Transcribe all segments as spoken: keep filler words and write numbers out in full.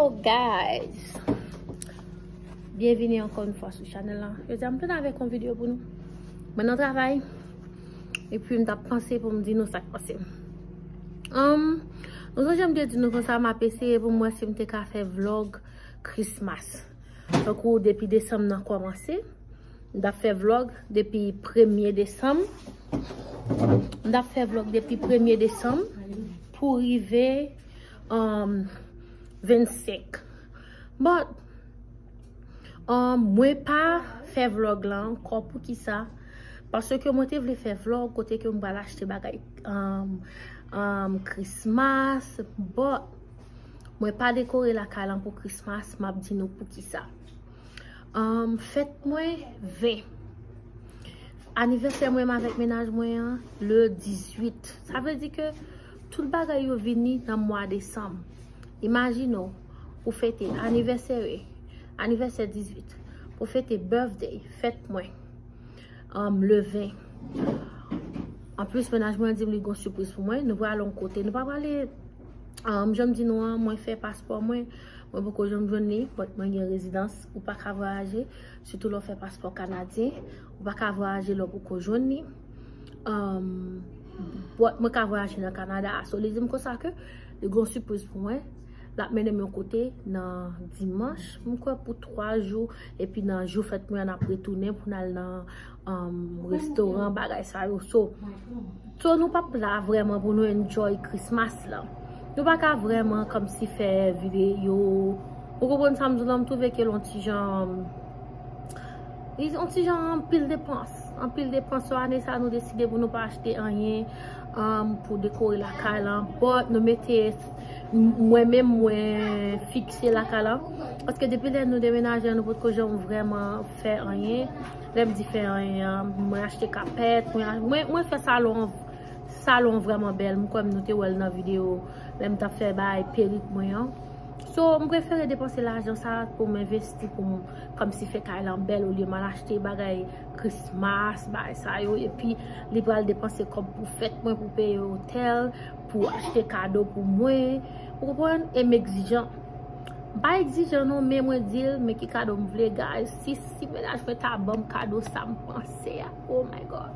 Guys, byenvini ankò yon fwa sou chanèl la. Jodi a m tounen avèk yon videyo pou nou. Mwen nan travay, epi m t ap panse pou m di nou sa k pase m. Um, nou sonje m te di nou konsa m ap eseye pou m wè si m te ka fè vlog Christmas. Tankou depi desanm nan kòmanse, m t ap fè vlog depi premye desanm. M t ap fè vlog depi premye desanm pou rive, um, vennsenk. But, um, mwen pa fè vlog la ankò. Poukisa? Paske mwen te vle fè vlog kote ke m pral achte bagay, um, um, Christmas, but mwen pa dekore lakay lan pou Christmas, m ap di nou poukisa. Um, fèt mwen ven. Anivèsè mwen avèk mennaj mwen an le dizuit. Sa vle di ke tout bagay yo vini nan mwa desanm. Imajine w, pou fete anivèsè, anivèsè dizuit, pou fete birthday, fèt mwen, um, le ven. Anplis, mennaj mwen di m li gon sipriz pou mwen. Nou prale yon kote. Nou pa prale, um, jan m di nou an, mwen fè paspò mwen. Mwen poko janm jwenn li, but mwen gen rezidans. Ou pa ka vwayaje, sitou lè w fè paspò kanadyen. Ou pa ka vwayaje lè w poko jwenn li. Um, but mwen ka vwayaje nan Kanada. So, li di m konsa ke li gon sipriz pou mwen. L ap mennen m yon kote nan dimanch, m kwè, pou twa jou. Epi nan jou fèt mwen an, n ap retounen pou n al nan, um, restoran, bagay sa yo. So, so nou p ap la vrèman pou nou enjoy Christmas la. Nou pa ka vrèman kòmsi fè videyo. Ou konprann sa m di w la, m twouve ke l yon ti jan, li yon ti jan anpil depans. Anpil depans. So, ane sa, nou deside pou nou pa achte anyen, um, pou dekore lakay lan. But nou mete, m-, mwen menm, mwen fikse lakay lan. Paske depi lè nou demenaje, nou potko janm vrèman fè anyen. Lè m di fè anyen an, mwen achte kapèt, mwen, mwen, mwen fè salon, salon vrèman bèl. M kwè m nou te wè l nan videyo lè m t ap fè bagay perik mwen an. So, m prefere depanse lajan sa pou m envesti, pou m kòmsi fè kay lan bèl, olye m al achte bagay Christmas, bagay sa yo, epi li pral depanse kòb pou fèt mwen, pou peye otèl, pou achte kado pou mwen. Ou konprann? E m egzijan. M pa egzijan non, men mwen di l, men ki kado m vle, guys. Si, si mennaj mwen ta ban m kado sa m panse a, oh my God.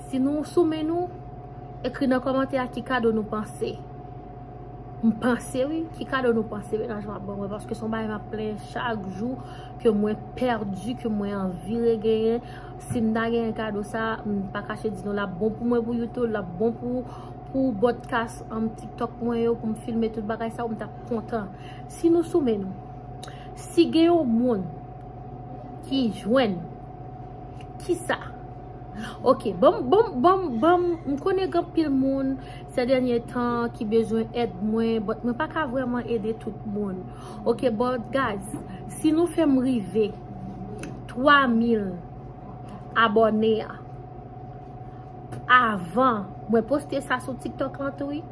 Si nou sou men nou, ekri nan kòmantè a ki kado nou panse. M panse, wi, ki kado nou panse mennaj mwen ap ban mwen, paske se yon bagay m ap plenyen chak jou, ke mwen pèdi, ke mwen anvi regenyen. Si m ta genyen kado sa, m pa kache di nou, l ap bon pou mwen pou YouTube, l ap bon pou, pou podcast, um, TikTok mwen yo, pou m filme tout bagay sa yo, m t ap kontan. Si nou sou men nou, si gen yon moun ki jwenn, kisa? Ok, banm, banm, banm, banm, m konnen gen anpil moun se dènye tan ki bezwen èd mwen, but mwen pa ka vrèman ede tout moun. Ok, but guys, si nou fè m rive twa mil abòne a, avan, mwen poste sa sou TikTok lan tou, wi.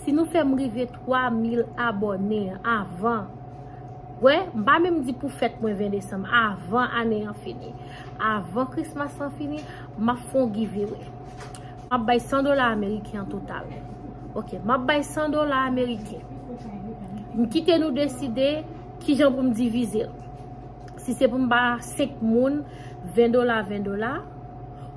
Si nou fè m rive twa mil abòne avan, wè, m pa menm di pou fèt mwen ven desanm, avan ane an fini, avan Christmas lan fini, m ap fè yon giveaway. M ap bay san dola ameriken an total. Ok, m ap bay san dola ameriken. M kite nou deside kijan pou m divize l. Si se pou m ba senk moun ven dola, ven dola,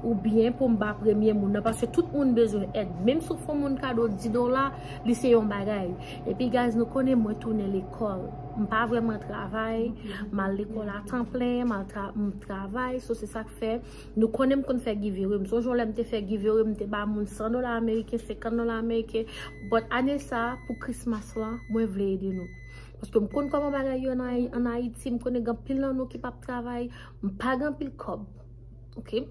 oubyen pou m ba premye moun nan, paske tout moun bezwen èd. Menm si w fè yon moun kado dis dola, li se yon bagay. Epi, guys, nou konnen mwen tounen lekòl. M pa vrèman travay, m al lekòl a tan plen, m al tra-, m travay, so se sa k fè. Nou konnen m konn fè giveaway. M sonje yon lè m te fè giveaway, m te ba moun san dola ameriken, senkant dola ameriken. But ane sa, pou Christmas lan, mwen vle ede nou. Paske m konn kòman bagay yo ann Ayi-, ann Ayiti, m konnen gen anpil nan nou ki p ap travay, m pa gen anpil kòb. Ok?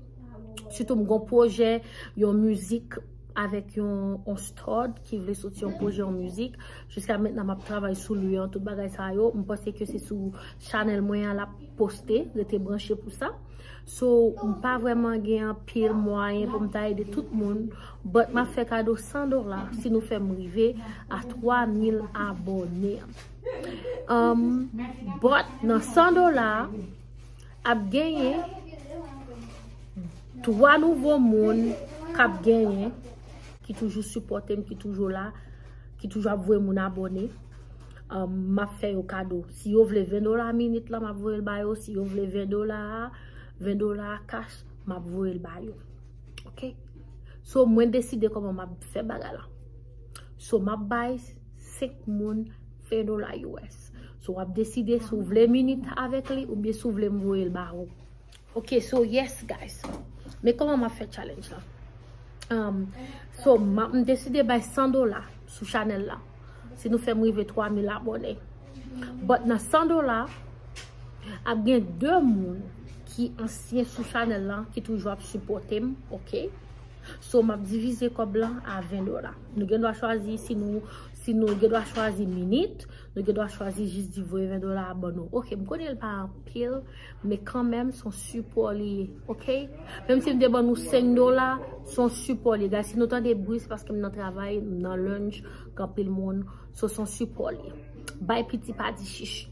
Sitou m gon pwojè, yon mizik avèk yon, yon stud ki vle soti yon pwojè, yon mizik. Jiska mentnan m ap travay sou li an, tout bagay sa yo. M panse ke se sou chanèl mwen an l ap poste, rete branche pou sa. So, m pa vrèman gen anpil mwayen pou m ta ede tout moun, but m ap fè kado san dola si nou fè m rive a twa mil abòne. Um, but nan san dola, ap genyen twa nouvo moun k ap genyen, ki toujou sipòte m, ki toujou la, ki toujou ap voye moun abòne. um, m ap fè yo kado. Si yo vle ven dola minit la, m ap voye l ba yo. Si yo vle ven dola a, ven dola a cash, m ap voye l ba yo. Ok? So, mwen deside kòman m ap fè bagay la. So, m ap bay senk moun ven dola U S. So, w ap deside si w vle minit avèk li oubyen si w vle m voye l ba ou. Ok, so yes, guys. Men kòman m ap fè challenge la? Um, so, m ap, m deside bay san dola sou chanèl la. Si nou fè m rive twa mil abòne. But nan san dola, ap gen de moun ki ansyen sou chanèl la, ki toujou ap sipòte m, ok? So, m ap divize kòb lan a ven dola. Nou gen dwa chwazi si nou, si nou gen dwa chwazi minit, nou gen dwa chwazi jis di voye ven dola a ban nou. Ok, m konnen l pa anpil, men kanmenm, se yon sipò li ye, ok? Menm si m te ban nou senk dola, se yon sipò li ye. Guys, si nou tande bri, se paske m nan travay, m nan lunch, gen anpil moun, so se yon sipò li ye. Bay piti pa di chich.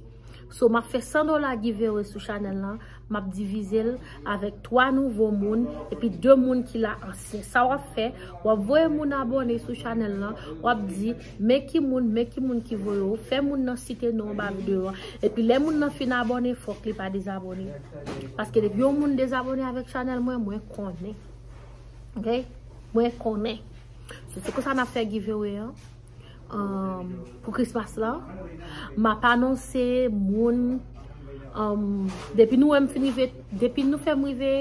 So, m ap fè san dola giveaway sou chanèl lan, m ap divize l avèk twa nouvo moun, epi de moun ki la ansyen. Sa w ap fè, w ap voye moun abòne sou chanèl lan, w ap di, men ki moun, men ki moun ki voye w, fè moun nan site non w anba videyo an. Epi lè moun nan fin abòne, fòk li pa dezabòne. Paske depi yon moun dezabòne avèk chanèl mwen, mwen konnen. Ok? Mwen konnen. So, se konsa n ap fè giveaway an. Um, pou Christmas la, m ap anonse moun, um, depi nou wè m fin rive, depi nou fè m rive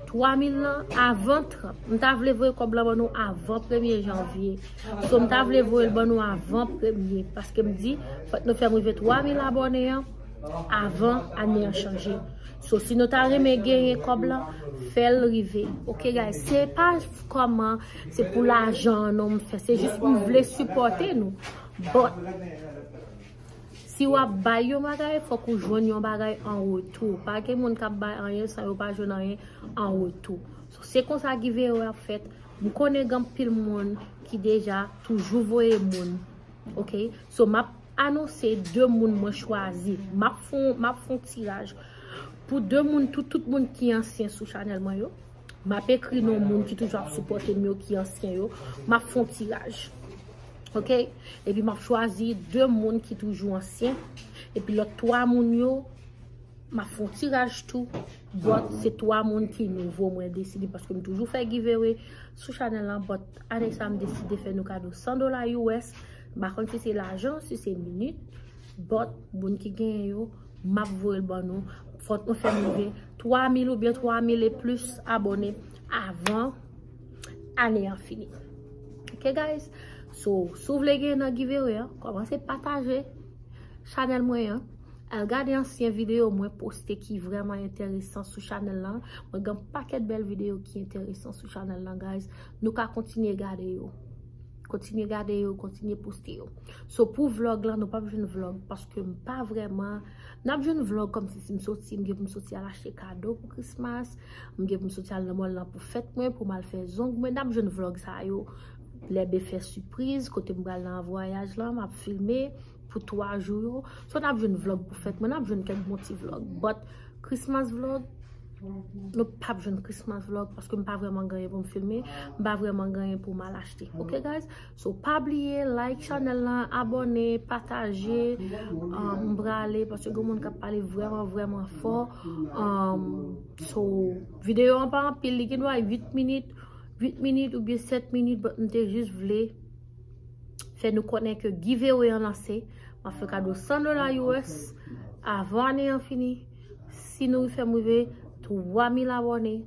twa mil lan, avan trant, m ta vle voye kòb lan ban nou avan premye janvye. So, m ta vle voye l ban nou avan premye, paske m di, fòk nou fè m rive twa mil abòne an avan ane an chanje. So, si nou ta renmen genyen kòb lan, fè l rive. Ok, guys, se pa kòman, se pou lajan an non m fè. Se jis m vle sipòte nou. But, si w ap bay yon bagay, fòk ou jwenn yon bagay an retou. Pa gen moun k ap bay anyen san yo pa jwenn anyen an retou. So, se konsa giveaway ap fèt. M konnen gen anpil moun ki deja toujou voye moun. Ok? So, m ap anonse de moun mwen chwazi. M ap fon, m ap fon tiraj. Pou de moun, tout, tout moun ki ansyen sou chanèl mwen yo. M ap ekri non moun ki toujou ap sipòte m yo, ki ansyen yo. M ap fon tiraj. Ok? Epi m ap chwazi de moun ki toujou ansyen. Epi lòt twa moun yo, m ap fon tiraj tou. But se twa moun ki nouvo mwen deside paske m toujou fè giveaway sou chanèl lan. But ane sa m deside fè nou kado san dola U S. M pa konn si se lajan, si se minit. But moun ki genyen yo, m ap voye l ban nou. Fòk nou fè m rive twa mil oubyen twa mil e plis abòne avan ane an fini. Ok, guys? So, si w vle genyen nan giveaway an, kòmanse pataje chanèl mwen an. Al gade ansyen videyo mwen poste ki vrèman enteresan sou chanèl lan. Mwen gen pakèt bèl videyo ki enteresan sou chanèl lan, guys. Nou ka kontinye gade yo. Kontinye gade yo, kontinye poste yo. So, pou vlog lan, nou p ap jwenn vlog paske m pa vrèman, n ap jwenn vlog kòmsi si m soti, m gen pou m soti al achte kado pou Christmas, m gen pou m soti al nan mall lan pou fèt mwen, pou m al fè zong mwen, n ap jwenn vlog sa yo. Lè m fè sipriz, kote m pral nan vwayaj lan, m ap filme pou twa jou yo. So, n ap jwenn vlog pou fèt mwen, n ap jwenn kèk bon ti vlog. But Christmas vlog, nou p ap jwenn Christmas vlog paske m pa vrèman gen anyen pou m filme, m pa vrèman gen anyen pou m al achte. Ok, guys? So, pa bliye, like chanèl lan, abòne, pataje. Um, m prale paske gen moun k ap pale vrèman, vrèman fò. Um, so, videyo an pa anpil, li gen dwa uit minit, uit minit oubyen sèt minit, but m te jis vle fè nou konnen ke giveaway an lanse. M ap fè kado san dola U S avan ane an fini. Si nou fè m rive twa mil abòne,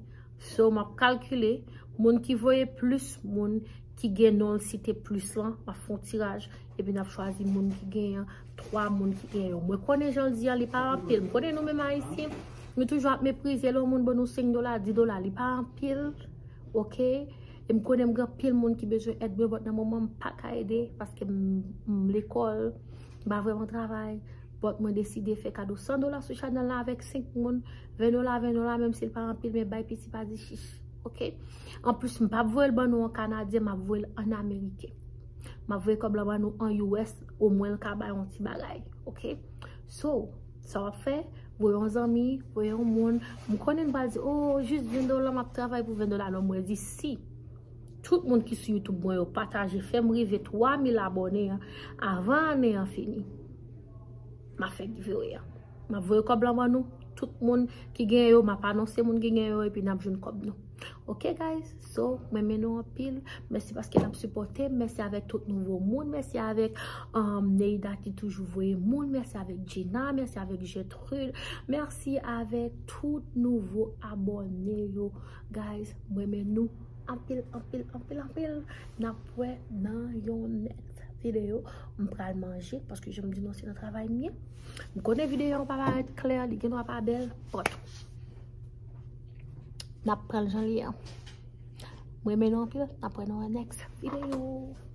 so m ap kalkile moun ki voye plis, moun ki gen non l site plis lan, m ap fè yon tiraj, epi n ap chwazi moun ki genyen, twa moun ki genyen yo. Mwen konnen jan l di an, li pa anpil. M konnen nou menm Ayisyen, nou toujou ap meprize lè yon moun ban nou senk dola, dis dola, li pa anpil. Ok? E m konnen m gen anpil moun ki bezwen èd mwen, but nan moman m pa ka ede, paske m, m lekòl, m pa vrèman travay. But mwen deside fè kado san dola sou chanèl la avèk senk moun, ven dola, ven dola, menm si l pa anpil, men bay piti pa di chich. Ok? Anplis, m p ap voye l ban nou an kanadyen, m ap voye l an ameriken. M ap voye kòb lan ban nou an U S, omwen l ka bay yon ti bagay. Ok? So, sa w ap fè, voye yon zanmi, voye yon moun. M konnen n pral di, oh, jis ven dola, m ap travay pou ven dola. Non, mwen di si tout moun ki sou YouTube mwen yo pataje, fè m rive twa mil abòne an avan ane an fini. M ap fè giveaway an. M ap voye kòb lan ban nou. Tout moun ki gen yo, m ap anonse moun ki gen yo, epi n ap jwenn kòb nou. Ok, guys? So, mwen renmen nou anpil. Mèsi paske n ap sipòte. Mèsi avèk tout nouvo moun. Mèsi avèk um, Neida ki toujou voye moun. Mèsi avèk Gina. Mèsi avèk Gertrude. Mèsi avèk tout nouvo abòne yo. Guys, mwen renmen nou anpil, anpil, anpil, anpil. N ap wè nan yon next video. M pral manje paske jan m di nou se nan travay m ye. M konnen videyo an pa parèt klè, li gen dwa pa bèl, but n ap pran l jan li ye. Mwen renmen nou anpil, n ap wè nan yon next video.